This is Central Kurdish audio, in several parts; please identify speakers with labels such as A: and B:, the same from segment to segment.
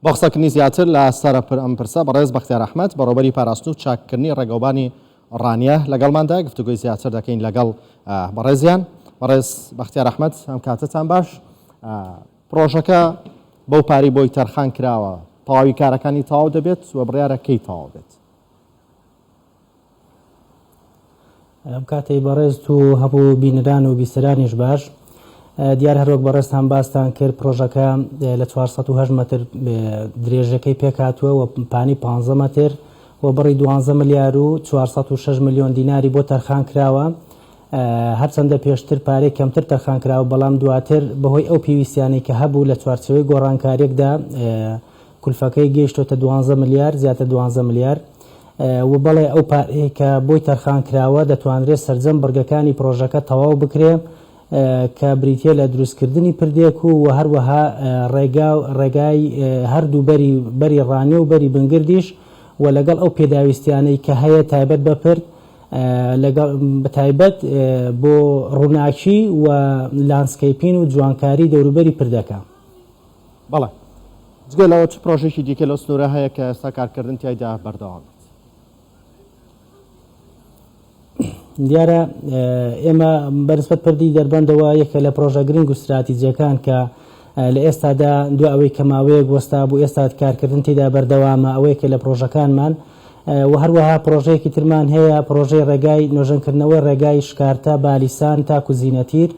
A: بۆ قسەکردنی زیاتر لە سەر ئەم پرسە بەڕێز بەختیار ئەحمەد بەڕێوەبەری پاراستن و چاککردنی ڕێگەوبانی ڕانیە لەگەڵماندا گفتوگۆی زیاتر دەکەین لەگەڵ بەڕێزیان. بەڕێز بەختیار ئەحمەد ئەم کاتەتان باش. پڕۆژەکە بەو پارەی بۆی تەرخان کراوە تەواوی کارەکانی تەواو دەبێت و بڕیارە کەی تەواو بێت؟
B: ئەم کاتەی بەڕێزت و هەموو بینەران و بیسەرانیش باش. دیار هەروەک بەڕێزتان باستان کرد پرۆژەکە لە 408 مەتر درێژەکەی پێکهاتووە و پانی 15 مەتر و بڕی 12 ملیار و 406 ملیۆن دیناری بۆ تەرخان کراوە. هەرچەندە پێشتر پارەی کەمتر تەرخان کراوە بەڵام دواتر بەهۆی ئەو پێویستیانەی کە هەبوو لە چوارچێوەی گۆڕانکاریەکدا کولفەکەی گەیشتۆتە دوانزە ملیار، زیاتر دوانزە ملیار و بەڵێ ئەو پارەیە کە بۆی تەرخان کراوە دەتوانرێت سەرجەم بڕگەکانی پڕۆژەکە تەواو بکرێ کە بریتیە لە دروستکردنی پردێک و و هەروەها ڕێگا ڕێگای هەردوو بەری بەری ڕانیە و بەری بنگردیش و لەگەڵ ئەو پێداویستیانەی کە هەیە تایبەت بە پرد لەگەڵ بەتایبەت بۆ ڕووناکی و landscaping و جوانکاری دەوروبەری پردەکە.
A: بەڵێ. جگە لەوە چ پرۆژەیەکی دیکە لەو سنوورە هەیە کە ئێستا کارکردن تیایدا بەردەوام بێت؟
B: دیارە ئێمە بەنسبەت پردی دەربەندەوە یەکە لە پرۆژە گرنگ و ستراتیجیەکان کە لە ئێستادا دو ئەوەی کە ماوەیەک وەستا بوو ئێستا کارکردن تێدا بەردەوامە ئەوەیەکە لە پرۆژەکانمان و هەروەها پرۆژەیەکی ترمان هەیە پرۆژەی ڕێگای نۆژەنکردنەوەی ڕێگای شکارتە بالیسان تاکو زینەتیر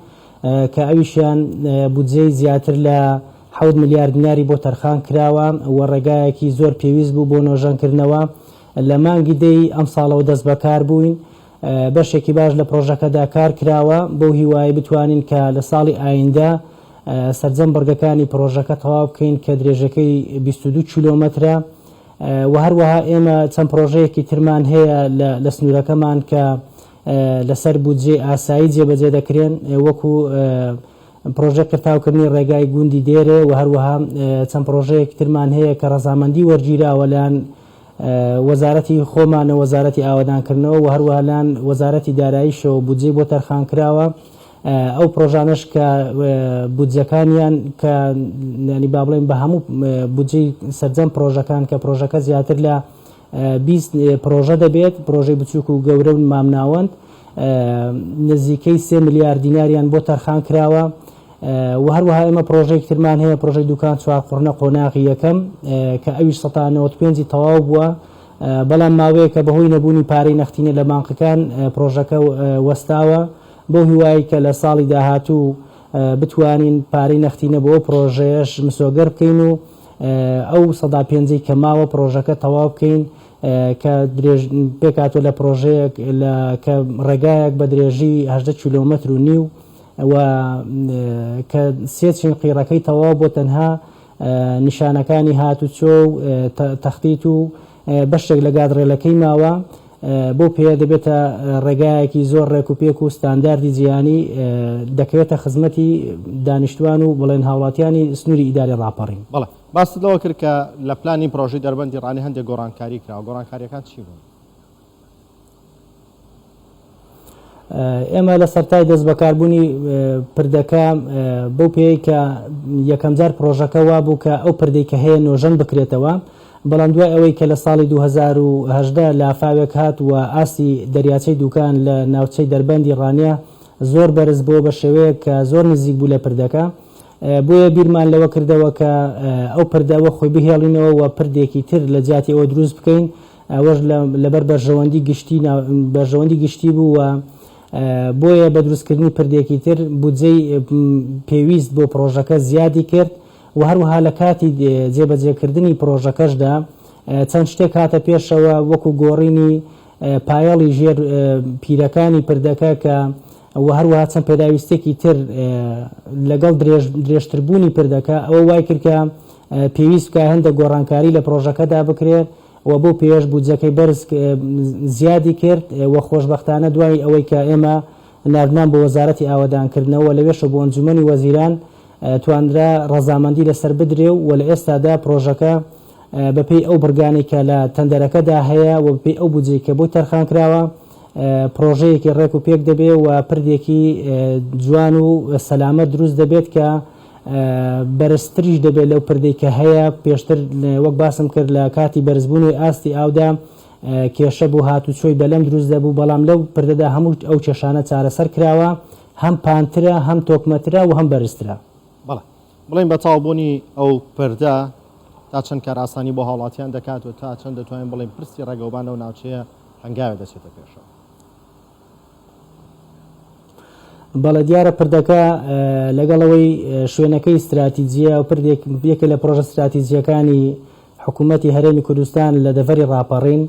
B: کە ئەویشیان بودجەی زیاتر لە حەوت ملیار دیناری بۆ تەرخان کراوە و ڕێگایەکی زۆر پێویست بوو بۆ نۆژەنکردنەوە. لە مانگی دەی ئەمساڵەوە دەستبەکار بووین، بەشێکی باش لە پڕۆژەکەدا کار کراوە، بەو هیوایەی بتوانین کە لە ساڵی ئایندە سەرجەم بڕگەکانی پڕۆژەکە تەواو بکەین کە درێژەکەی 22 کیلۆمەترە و هەروەها ئێمە چەند پڕۆژەیەکی ترمان هەیە لە سنوورەکەمان کە لەسەر بودجەی ئاسایی جێبەجێ دەکرێن وەکو پرۆژەی قیرتاوکردنی ڕێگای گوندی دێرێ و هەروەها چەند پرۆژەیەک ترمان هەیە کە ڕەزامەندی وەرگیراوە لەلایەن وەزارەتی خۆمانە وەزارەتی ئاوەدانکردنەوە و هەروەها لەلایەن وەزارەتی داراییشەوە بودجەی بۆ تەرخان کراوە ئەو پرۆژانەش کە بودجەکانیان کە ینی با بڵێن بە هەموو بودجەی سەرجەم پرۆژەکان کە پرۆژەکە زیاتر لە 20 پرۆژە دەبێت، پرۆژەی بچووک و گەورە و مامناوەند، نزیکەی سێ ملیار دیناریان بۆ تەرخان کراوە و هەروەها ئێمە پرۆژەیەکی ترمان هەیە، پرۆژەی دوکان چوارقوڕنە قۆناغی یەکەم کە ئەویش 95% تەواو بووە، بەڵام ماوەیەکە بەهۆی نەبوونی پارەی نەختینە لە بانقەکان پرۆژەکە وەستاوە، بەو هیوایەی کە لە ساڵی داهاتوو بتوانین پارەی نەختینە بۆ ئەو پرۆژەیەش مسۆگەر بکەین و ئەو سەدا پێنجەی کە ماوە پڕۆژەکە تەواو بکەین کە درێژ پێکهاتووە لە پڕۆژەیەک لە کە ڕێگایەک بە درێژی 18 کیلۆمەتر و نیو و کە سێ چین قیڕەکەی تەواو بۆ تەنها نیشانەکانی هاتوچۆ و تەختیت و بەشێک لە گادڕێلەکەی ماوە بەو پێیە دەبێتە ڕێگایەکی زۆر ڕێک و پێک و ستانداردی جیهانی دەکەوێتە خزمەتی دانیشتوان و بڵێن هاوڵاتیانی سنووری ئیداری ڕاپەڕین.
A: بەڵێ باست لەوە کرد کە لە پلانی پرۆژەی دەربەندی ڕانیە هەندێک گۆڕانکاری کراوە، گۆڕانکارییەکان چی بوون؟
B: ئێمە لە سەرتای دەستبەکاربوونی پردەکە بەو پێیەی کە یەکەمجار پرۆژەکە وابوو کە ئەو پردەی کە هەیە نۆژەن بکرێتەوە، بەڵام دوای ئەوەی کە لە ساڵی 2018 لافاوێک هات و ئاستی دەریاچەی دوکان لە ناوچەی دەربەندی ڕانیە زۆر بەرز بووە بە شێوەیەک کە زۆر نزیک بوو لە پردەکە بۆیە بیرمان لەوە کردەوە کە ئەو پردە وەک خۆی بهێڵینەوە و پردێکی تر لە جیاتی ئەوە دروست بکەین ئەوەش لەبەر بەرژەوەندی گشتی بەرژەوەندی گشتی بوو و بۆیە بە دروستکردنی پردێکی تر بودجەی پێویست بۆ پڕۆژەکە زیادی کرد و هەروەها لە کاتی جێبەجێکردنی پڕۆژەکەشدا چەند شتێک هاتە پێشەوە وەکو گۆڕینی پایەڵی ژێر پیرەکانی پردەکە کە و هەروەها چەند پێداویستێکی تر لەگەڵ درێژتربوونی پردەکە ئەوە وای کرد کە پێویست بکە هەندێک گۆڕانکاری لە پڕۆژەکەدا بکرێت و بەو پێیەش بودجەکەی بەرز زیادی کرد و خۆشبەختانە دوای ئەوەی کە ئێمە ناردمان بۆ وەزارەتی ئاوەدانکردنەوە و لەوێشەوە بۆ ئەنجومەنی وەزیران توانرا ڕەزامەندی لەسەر بدرێ و لە ئێستادا پڕۆژەکە بەپێی ئەو بڕگانەی کە لە تەندەرەکەدا هەیە و بەپێی ئەو بودجەی کە بۆی تەرخان کراوە پڕۆژەیەکی ڕێک و پێک دەبێ و پردێکی جوان و سەلامەت دروست دەبێت کە. بەرزتریش دەبێت لەو پردەی کە هەیە، پێشتر وەک باسم کرد لە کاتی بەرزبوونی ئاستی ئاودا کێشە بۆ هاتوچۆی بەلەم دروست دەبوو، بەڵام لەو پردەدا هەموو ئەو کێشانە چارەسەر کراوە، هەم پانترە، هەم تۆکمەترە و هەم بەرزترە.
A: بەڵێ. بڵێین بە تەواوبوونی ئەو پردە تا چەند کارئاسانی بۆ هاوڵاتیان دەکات و تا چەند دەتوانین بڵێین پرسی ڕێگەوبان لەو ناوچەیە هەنگاوێ دەچێتە پێشەوە؟
B: بەڵێ دیارە پردەکە لەگەڵ ئەوەی شوێنەکەی ستراتیجیە و پردێک یەکێ لە پرۆژە ستراتیجیەکانی حکوومەتی هەرێمی کوردستان لە دەڤەری ڕاپەڕین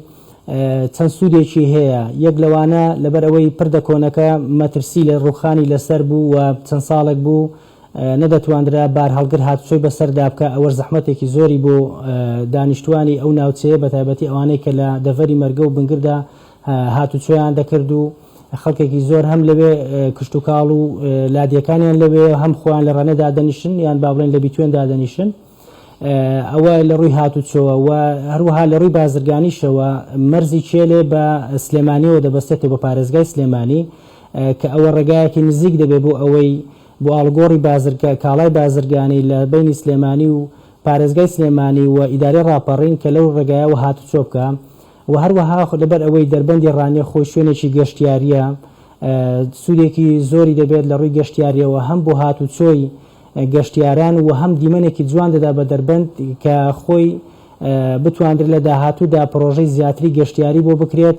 B: چەند سوودێکی هەیە یەک لەوانە لەبەر ئەوەی پردە کۆنەکە مەترسی لە ڕووخانی لەسەر بوو و چەند ساڵێک بوو نەدەتواندرا بارهەڵگر هاتوچۆی بەسەردا بکا، ئەوەش زەحمەتێکی زۆری بۆ دانیشتوانی ئەو ناوچەیە بەتایبەتی ئەوانەی کە لە دەڤەری مەرگە و بنگردا هاتوچۆیان دەکرد و خەڵکێکی زۆر هەم لەوێ کشتوکاڵ و لادێکانیان لەوێ هەم خۆیان لە ڕانیە دادەنیشن یان با بڵێن لە بیتوێن دادەنیشن. ئەوە لە ڕووی هاتوچۆوە و هەروەها لە ڕووی بازرگانیشەوە مەرزی کێلێ بە سلێمانیەوە دەبەستێتەوە بە پارێزگای سلێمانی کە ئەوە ڕێگایەکی نزیک دەبێت بۆ ئەوەی بۆ ئاڵوگۆڕی بازرگا کاڵای بازرگانی لە بەینی سلێمانی و پارێزگای سلێمانی و ئیدارەی ڕاپەڕین کە لەو ڕێگایەوە هاتوچۆ بکا و هەروەها لەبەر ئەوەی دەربەندی ڕانیە خۆی شوێنێکی گەشتیارییە سوودێکی زۆری دەبێت لە ڕووی گەشتیارییەوە هەم بۆ هاتوچۆی گەشتیاران و هەم دیمەنێکی جوان دەدا بە دەربەند کە خۆی بتواندرێت لە داهاتوودا پڕۆژەی زیاتری گەشتیاری بۆ بکرێت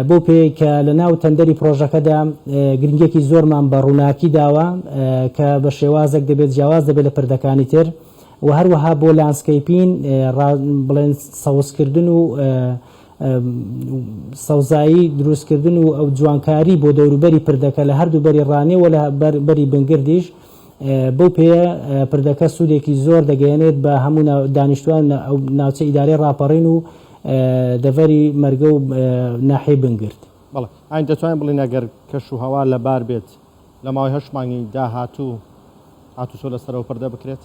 B: بەو پێیەی کە لە ناو تەندەری پڕۆژەکەدا گرنگیەکی زۆرمان بە ڕووناکی داوە کە بە شێوازێک دەبێت جیاواز دەبێت لە پردەکانی تر و هەروەها بۆ landscaping بڵێن سەوزکردن و سەوزایی دروستکردن و ئەو جوانکاری بۆ دەوروبەری پردەکە لە هەردوو بەری ڕانیە و لە بەری بنگردیش بەو پێیە پردەکە سوودێکی زۆر دەگەیەنێت بە هەموو دانیشتوان ناوچە ئیدارەی ڕاپەڕین و دەڤەری مەرگە و ناحیەی بنگرد.
A: بەڵێ ئاین دەتوانین بڵێین ئەگەر کەش و هەوا لەبار بێت لە ماوەی هەشت مانگی داهاتوو هاتوچۆ لەسەر ئەو پردە بکرێت؟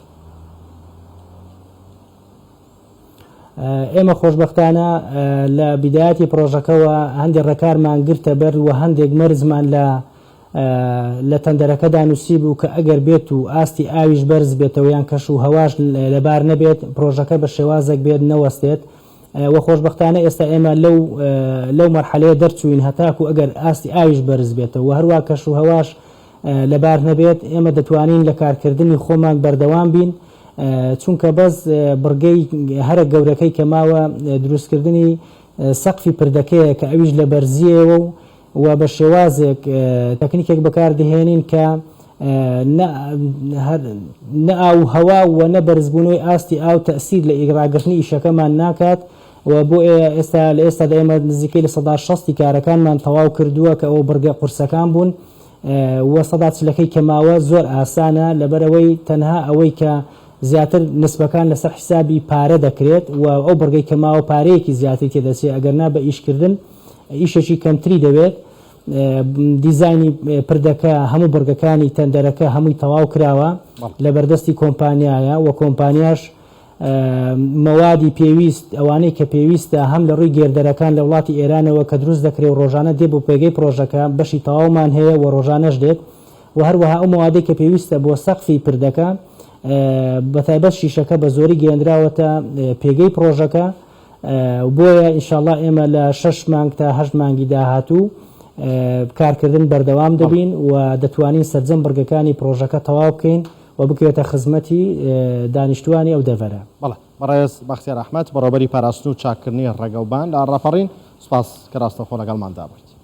B: ئێمە خۆشبەختانە لە بیدایەتی پڕۆژەکەوە هەندێک ڕێکارمان گرتە بەر و هەندێک مەرجمان لە لە تەندەرەکەدا نووسیبوو کە ئەگەر بێت و ئاستی ئاویش بەرز بێتەوە یان کەش و هەواش لەبار نەبێت پرۆژەکە بە شێوازێک بێت نەوەستێت و خۆشبەختانە ئێستا ئێمە لەو لەو مەرحەلەیە دەرچووین هەتاکو ئەگەر ئاستی ئاویش بەرز بێتەوە و هەروا کەش و هەواش لەبار نەبێت ئێمە دەتوانین لە کارکردنی خۆمان بەردەوام بین چونکە بەس بڕگەی هەرە گەورەکەی کە ماوە دروستکردنی سەقفی پردەکەیە کە ئەویش لە بەرزییەوە و و بە شێوازێک تەکنیکێک بەکاردەهێنین کە نە ئاو و هەوا و نە بەرزبوونەوەی ئاستی ئاو تەئسیر لە ڕاگرتنی ئیشەکەمان ناکات و بۆ ئێستا لە ئێستادا ئێمە نزیکەی 60% کارەکانمان تەواو کردووە کە ئەوە بڕگە قورسەکان بوون و سەدا چلەکەی کە ماوە زۆر ئاسانە لەبەرئەوەی تەنها ئەوەی کە زیاتر نسبەکان لەسەر حیسابی پارە دەکرێت و ئەو بڕگەی کە ماوە پارەیەکی زیاتری تێدەچێت ئەگەرنا بە ئیشکردن ئیشێکی کەمتری دەوێت، دیزاینی پردەکە هەموو بڕگەکانی تەندەرەکە هەمووی تەواو کراوە لەبەردەستی کۆمپانیایە و کۆمپانیاش مەوادی پێویست ئەوانەی کە پێویستە هەم لە ڕووی گێردەرەکان لە وڵاتی ئێرانەوە کە دروست دەکرێت و ڕۆژانە دێ بۆ پێگەی پرۆژەکە بەشی تەواومان هەیە و ڕۆژانەش دێت و هەروەها ئەو مەوادەی کە پێویستە بۆ سەقفی پردەکە بەتایبەت شیشەکە بە زۆری گەیەندراوەتە پێگەی پرۆژەکە بۆیە ان شاءاللە ئێمە لە شەش مانگ تا هەشت مانگی داهاتوو کارکردن بەردەوام دەبین و دەتوانین سەرجەم بڕگەکانی پڕۆژەکە تەواو بکەین و بکەوێتە خزمەتی دانیشتووانی ئەو دەڤەرە.
A: بەڵێ بەڕێز بەختیار ئەحمەد، بەڕێوەبەری پاراستن و چاککردنی ڕێگەوبان لە ڕاپەڕین، سوپاس کە ڕاستەوخۆ لەگەڵماندا بوویت.